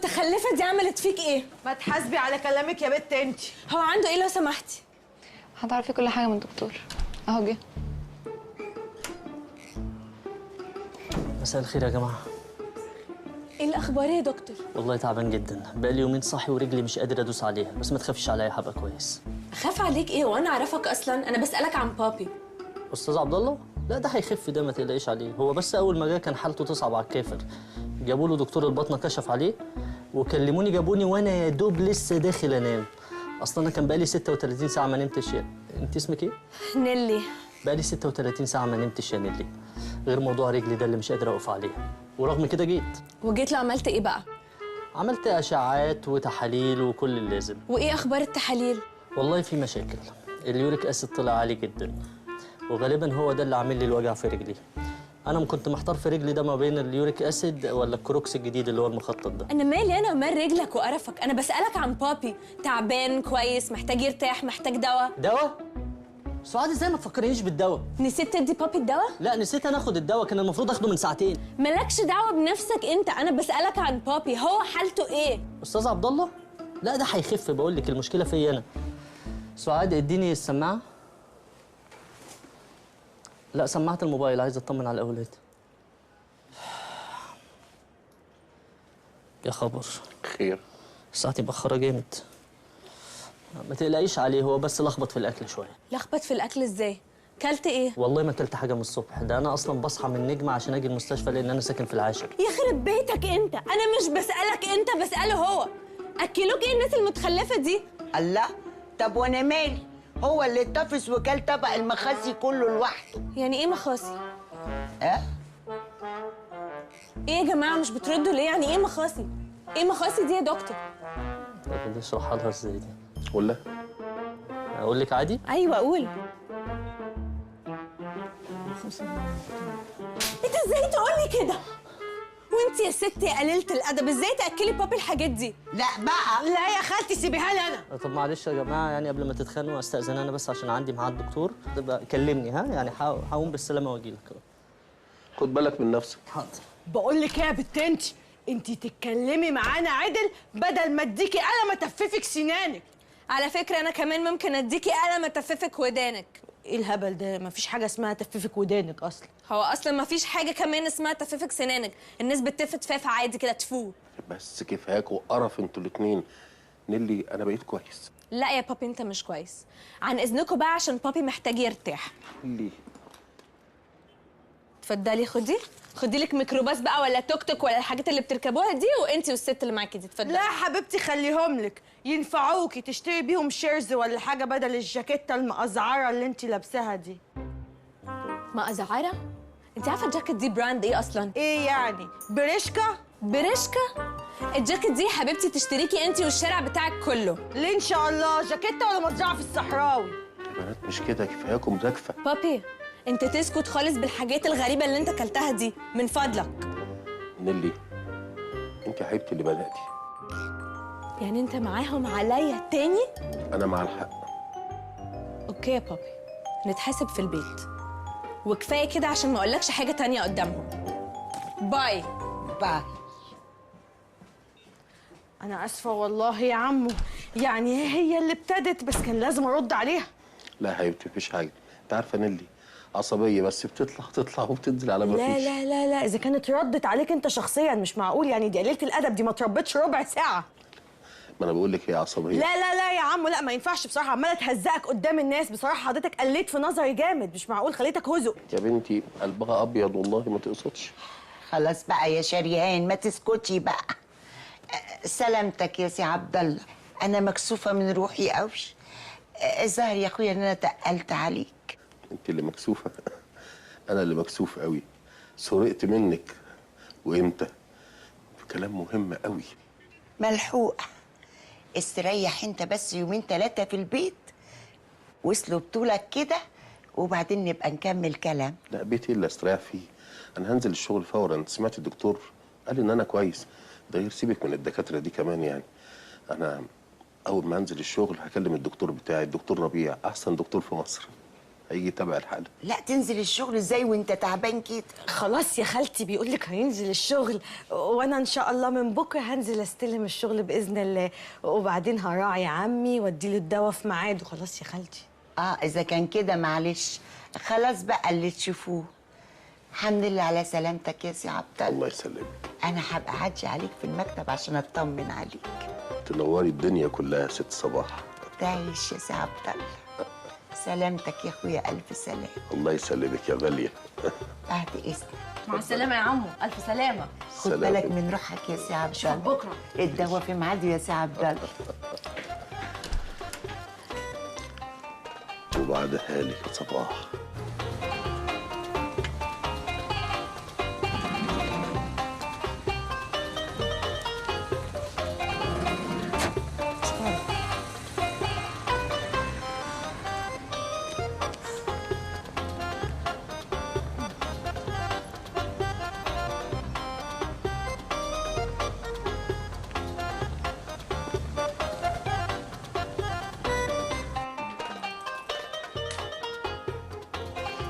المتخلفه دي عملت فيك ايه؟ ما تحاسبي على كلامك يا بت انت. هو عنده ايه لو سمحتي؟ هتعرفي كل حاجة من الدكتور. اهو جه. مساء الخير يا جماعة. ايه الاخبار يا دكتور؟ والله تعبان جدا، بقالي يومين صاحي ورجلي مش قادر ادوس عليها، بس ما تخافيش عليا هبقى كويس. اخاف عليك ايه وانا اعرفك اصلا؟ انا بسالك عن بابي. استاذ عبد الله؟ لا ده هيخف، ده ما تقلقيش عليه، هو بس اول ما جه كان حالته تصعب على الكافر. جابوا له دكتور الباطنة كشف عليه وكلموني جابوني وانا يا دوب لسه داخل انام. اصلا انا كان بقالي 36 ساعة ما نمتش. انت اسمك ايه؟ نيلي. بقالي 36 ساعة ما نمتش يا نيلي، غير موضوع رجلي ده اللي مش قادر اقف عليه، ورغم كده جيت. وجيت لو عملت ايه بقى؟ عملت اشعاعات وتحاليل وكل اللازم. وايه اخبار التحاليل؟ والله في مشاكل، ال uric acid طلع عالي جدا، وغالبا هو ده اللي عامل لي الوجع في رجلي. انا كنت محتار في رجلي ده ما بين ال uric acid ولا الكروكس الجديد اللي هو المخطط ده. انا مالي انا ومال رجلك وقرفك؟ انا بسالك عن بابي، تعبان كويس، محتاج يرتاح، محتاج دواء. دواء؟ سعاد ازاي ما تفكرنيش بالدواء؟ نسيت تدي بابي الدواء؟ لا نسيت انا اخد الدواء، كان المفروض اخده من ساعتين. مالكش دعوه بنفسك انت، انا بسالك عن بابي، هو حالته ايه؟ استاذ عبد الله؟ لا ده هيخف، بقول لك المشكلة فيا انا. سعاد اديني السماعة. لا سماعه الموبايل، عايز اطمن على الاولاد. يا خبر. خير. ساعتي مأخره جامد. ما تقلقيش عليه، هو بس لخبط في الاكل شوية. لخبط في الاكل ازاي؟ كلت ايه؟ والله ما اكلت حاجة من الصبح، ده انا اصلا بصحى من النجمة عشان اجي المستشفى لان انا ساكن في العاشر. يخرب بيتك انت، انا مش بسالك انت، بساله هو. اكلوك ايه الناس المتخلفه دي؟ الله، طب وانا مالي؟ هو اللي اتطفس وكل طبق المخاصي كله لوحده. يعني ايه مخاصي؟ اه؟ ايه يا جماعة مش بتردوا ليه؟ يعني ايه مخاصي؟ ايه مخاصي دي يا دكتور؟ طب دي اشرحها لها ازاي دي؟ قول لها. اقول لك عادي؟ ايوه قول. انت ازاي تقولي كده؟ وانت يا ستي يا قليلة الادب ازاي تاكلي بابي الحاجات دي؟ لا بقى، لا يا خالتي سيبيها لي انا. طب معلش يا جماعة، يعني قبل ما تتخانقوا استاذن انا بس عشان عندي ميعاد دكتور. تبقى كلمني ها، يعني هقوم بالسلامة واجي لك. خد بالك من نفسك. حاضر. بقول لك ايه يا بنت انت تتكلمي معانا عدل بدل ما اديكي قلم اتففك سنانك. على فكرة انا كمان ممكن اديكي قلم اتففك ودانك. ايه الهبل ده؟ مفيش حاجة اسمها تففك ودانك اصلا. هو اصلا مفيش حاجة كمان اسمها تففك سنانك، الناس بتتف تفاف عادي كده تفو. بس كفاك وقرف انتوا الاثنين. نيلي انا بقيت كويس. لا يا بابي انت مش كويس. عن اذنكم بقى عشان بابي محتاج يرتاح. ليه؟ اتفضلي خدي، خدي لك ميكروباص بقى ولا توك توك ولا الحاجات اللي بتركبوها دي، وانت والست اللي معاكي دي. اتفضلي. لا يا حبيبتي خليهم لك، ينفعوكي تشتري بيهم shares ولا حاجة بدل الجاكيته المقزعره اللي انت لابساها دي. مقزعره؟ انت عارفه الجاكيت دي brand ايه اصلا؟ ايه يعني؟ بريشكا؟ بريشكا؟ الجاكيت دي حبيبتي تشتريكي انت والشارع بتاعك كله. ليه ان شاء الله؟ جاكيته ولا مزرعة في الصحراوي؟ يا بنات مش كده، كفاياكم زكفه. بابي انت تسكت خالص بالحاجات الغريبة اللي انت اكلتها دي من فضلك. نيلي انت يا حبيبتي اللي بداتي. يعني انت معاهم عليا تاني؟ انا مع الحق. okay يا بابي، نتحاسب في البيت، وكفاية كده عشان ما اقولكش حاجة تانية قدامهم. bye bye. انا اسفه والله يا عمو، يعني هي اللي ابتدت بس كان لازم ارد عليها. لا يا حبيبتي مفيش حاجة، انت عارفه نيلي عصبية بس بتطلع تطلع وبتنزل على ما فيش. لا لا لا لا، اذا كانت ردت عليك انت شخصيا مش معقول، يعني دي قليله الادب دي ما تربتش ربع ساعة. ما انا بقول لك هي عصبية. لا لا لا يا عمو، لا ما ينفعش بصراحة، عماله تهزقك قدام الناس. بصراحة حضرتك قليت في نظري جامد، مش معقول خليتك هزق. يا بنتي قلبها ابيض والله ما تقصدش. خلاص بقى يا شريهان ما تسكتي بقى. سلامتك يا سي عبد الله، انا مكسوفه من روحي قوي. الظاهر يا اخويا ان انا تقلت عليك. انت اللي مكسوفه؟ انا اللي مكسوف قوي، سرقت منك. وامتى؟ في كلام مهم قوي. ملحوقه. استريح انت بس يومين ثلاثة في البيت واسلب طولك كده، وبعدين نبقى نكمل كلام. لا بيت ايه اللي استريح فيه؟ انا هنزل الشغل فورا. سمعت الدكتور قال ان انا كويس، ده غير سيبك من الدكاترة دي كمان. يعني انا اول ما انزل الشغل هكلم الدكتور بتاعي، الدكتور ربيع، احسن دكتور في مصر. هيجي يتابع الحالة. لا تنزل الشغل ازاي وانت تعبان كده؟ خلاص يا خالتي، بيقول لك هينزل الشغل، وانا ان شاء الله من بكره هنزل استلم الشغل باذن الله، وبعدين هراعي عمي واديله الدواء في ميعاده. خلاص يا خالتي. اذا كان كده معلش، خلاص بقى اللي تشوفوه. الحمد لله على سلامتك يا سي عبد الله. الله يسلمك. انا هبقى اعدي عليك في المكتب عشان اطمن عليك. تنوري الدنيا كلها يا ست صباح. تعيش يا سي عبد الله. سلامتك يا اخويا، الف سلامه. الله يسلمك يا غالية. بعد اذنك. مع السلامة يا عمو، الف سلامه. خد بالك من روحك يا سي عبد الله. بكره الدواء في ميعاده يا سي عبد الله. وبعدها لك يا صباح.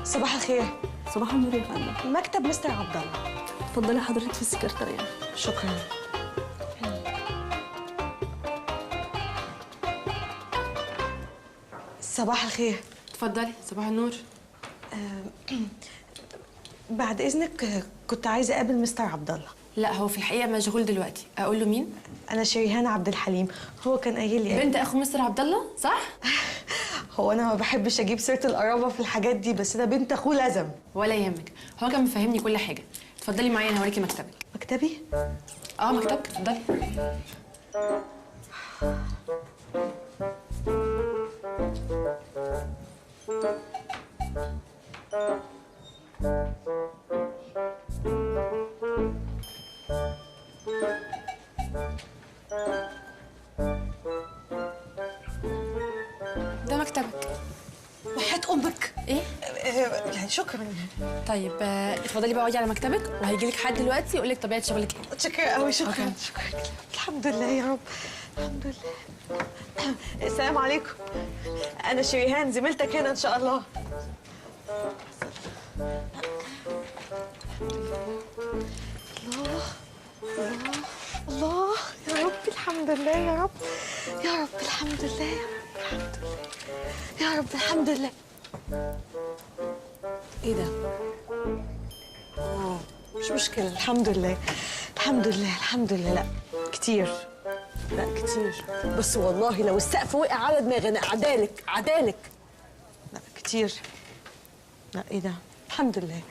صباح الخير. صباح النور يا فندم. مكتب مستر عبد الله. اتفضلي حضرتك في السكرتارية. شكرا. صباح الخير. اتفضلي. صباح النور. بعد اذنك كنت عايزه اقابل مستر عبد الله. لا هو في الحقيقة مشغول دلوقتي. اقول له مين؟ انا شريهان عبد الحليم، هو كان قايل لي. بنت اخو مستر عبد الله صح؟ هو انا ما بحبش اجيب سيره القرابة في الحاجات دي، بس انا بنت اخوه لازم. ولا يهمك، هو كان مفهمني كل حاجة. اتفضلي معايا انا هوريكي مكتبك. مكتبي؟ اه مكتبك، اتفضلي. ده مكتبك. وحياة امك. ايه؟ شكرا. طيب اتفضلي بقى اقعدي على مكتبك، وهيجي لك حد دلوقتي يقول لك طبيعة شغلك ايه. شكرا قوي. شكرا شكرا. الحمد لله يا رب، الحمد لله. السلام عليكم، انا شريهان زميلتك هنا ان شاء الله. الله الله الله يا رب، الحمد لله يا رب، يا رب الحمد لله، يا رب الحمد لله، يا رب الحمد لله. ايه ده؟ مش مشكلة، الحمد لله الحمد لله الحمد لله. لا كتير، لا كتير، بس والله لو السقف وقع على دماغي انا عدالك عدالك. لا كتير، لا ايه ده؟ الحمد لله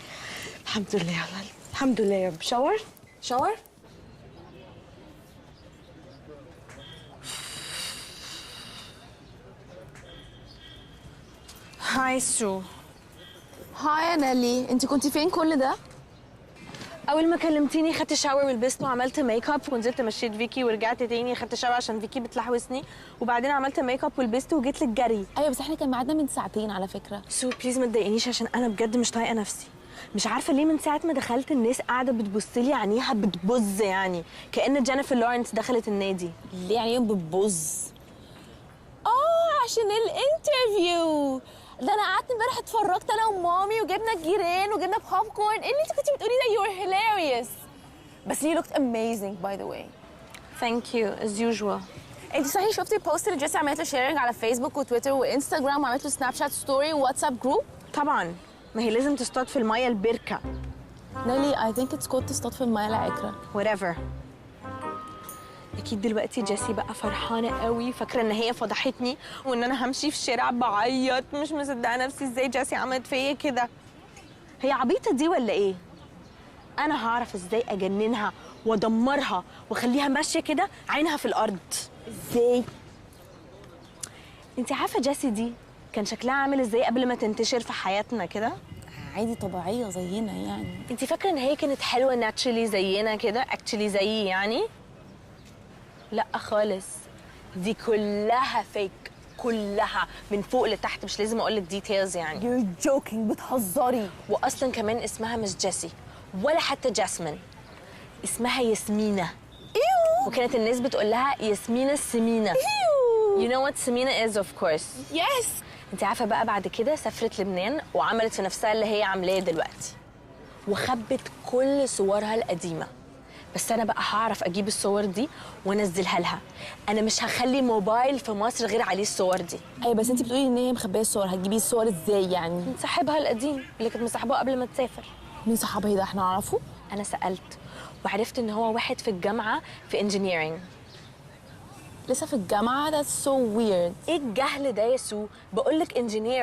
الحمد لله يا الحمد لله يا رب. shower shower. hi سو. hi يا نالي، انت كنتي فين كل ده؟ اول ما كلمتيني خدت shower ولبست وعملت ميك اب ونزلت مشيت فيكي ورجعت تاني خدت shower عشان فيكي بتلحوسني، وبعدين عملت ميك اب ولبست وجيت لك جري. ايوه بس احنا كان ميعادنا من ساعتين على فكرة. سو please ما تضايقنيش عشان انا بجد مش طايقة نفسي. مش عارفه ليه من ساعة ما دخلت الناس قاعدة بتبص لي عينيها بتبز، يعني كأن جينيفر لورنس دخلت النادي. ليه عينيهم بتبز؟ عشان ال interview ده. انا قعدت امبارح اتفرجت انا ومامي وجبنا الجيران وجبنا بوب كورن. ايه اللي انت كنتي بتقولي ده؟ You are hilarious. بس you looked amazing by the way. Thank you as usual. انت صحيح شفتي ال post اللي جيسي عملت له sharing على فيسبوك وتويتر وانستغرام، وعملت له سناب شات story وواتساب group؟ طبعا، ما هي لازم تصطاد في المية البركة. نالي I think it's called تصطاد في المية العكره. whatever. اكيد دلوقتي جيسي بقى فرحانة قوي، فاكره ان هي فضحتني وان انا همشي في الشارع بعيط مش مصدقه نفسي ازاي جيسي عملت فيا كده. هي عبيطه دي ولا ايه؟ انا هعرف ازاي اجننها وادمرها واخليها ماشية كده عينها في الارض. ازاي؟ انت عارفه جيسي دي كان شكلها عامل ازاي قبل ما تنتشر في حياتنا كده؟ عادي طبيعية زينا يعني. انت فاكره ان هي كانت حلوة naturally زينا كده؟ actually زيي يعني؟ لا خالص، دي كلها fake، كلها من فوق لتحت، مش لازم اقول لك details يعني. You're joking، بتهزري. واصلا كمان اسمها مش جيسي ولا حتى جاسمين، اسمها ياسمينة. Ew. وكانت الناس بتقول لها ياسمينة السمينة. Ew. You know what سمينة is of course. Yes. انت عارفه بقى بعد كده سافرت لبنان وعملت في نفسها اللي هي عاملاه دلوقتي، وخبت كل صورها القديمة. بس انا بقى هعرف اجيب الصور دي وانزلها لها. انا مش هخلي موبايل في مصر غير عليه الصور دي. ايوه بس انت بتقولي ان هي مخبيه الصور، هتجيبي الصور ازاي يعني؟ من صاحبها القديم اللي كانت مصاحباه قبل ما تسافر. مين صاحبها ده؟ احنا نعرفه؟ انا سالت وعرفت ان هو واحد في الجامعة في engineering. لسه في الجامعة؟ That's so weird. ايه الجهل ده يا سو؟ بقول لك engineer.